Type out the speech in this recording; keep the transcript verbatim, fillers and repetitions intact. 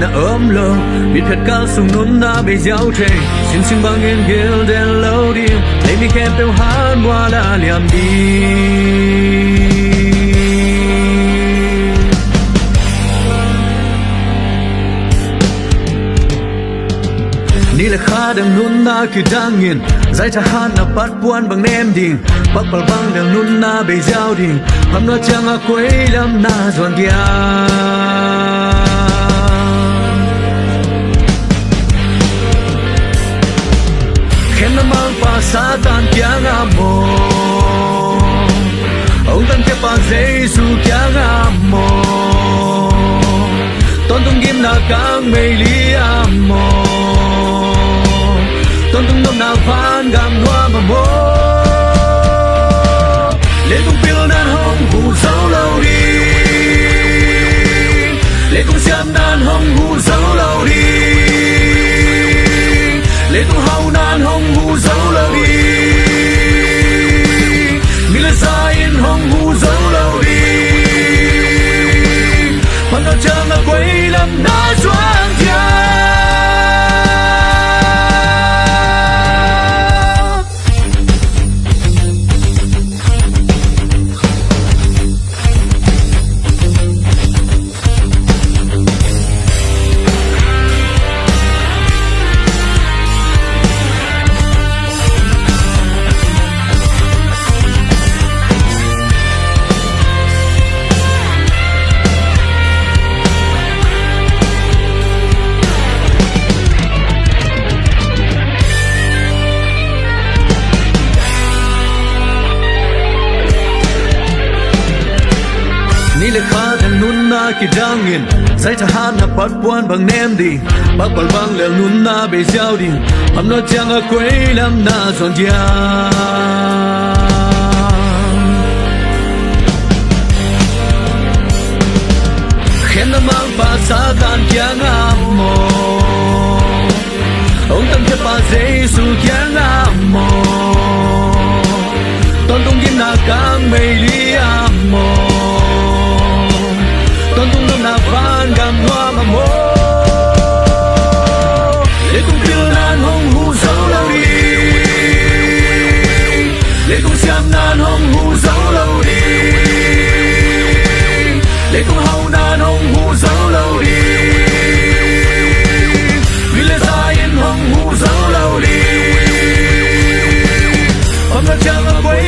na om lo. Mitphiat kal sung nunna bei ziau thei, sinsing bangin gil den lo ding. Leimi khempeuh han mual a liam ding. Ni le kha dang nunna kidangin, zai thahatna pat puan bang nem ding. Pakpal bang dang nunna bei ziau ding. Phamnuat ciang a koi lam na zuan diam. Khemna mangpa Satan kiangah maw, hong tankhia pa Jesu kiangah maw, tawntung gimna kang meili ah maw, tawntung nopna vangam nuam ah maw. Leitung pilnan hong hu zo lo ding. Leitung siamnan hong hu zo lo ding. Leitung haunan hong hu zo lo ding. Mi le za in hong hu zo lo ding. Phamnuat ciang a koi lam na zuan diam. Ni le kha dang nunna kidangin, zai thahatna pat puan bang nem ding. Pakpal bang lel nunna bei ziau ding. Phamnuat ciang a koi lam na zuan diam. Khemna mangpa Satan kiangah maw, hong tankhia pa Jesu kiangah maw, tawntung gimna kang meili ah maw, tawntung nopna vangam nuam ah maw. Leitung pilnan hong hu zo lo ding. Leitung siamnan hong hu zo lo ding. Leitung haunan hong hu zo lo ding. Mi le za in hong hu zo lo ding. Phamnuat ciang a koi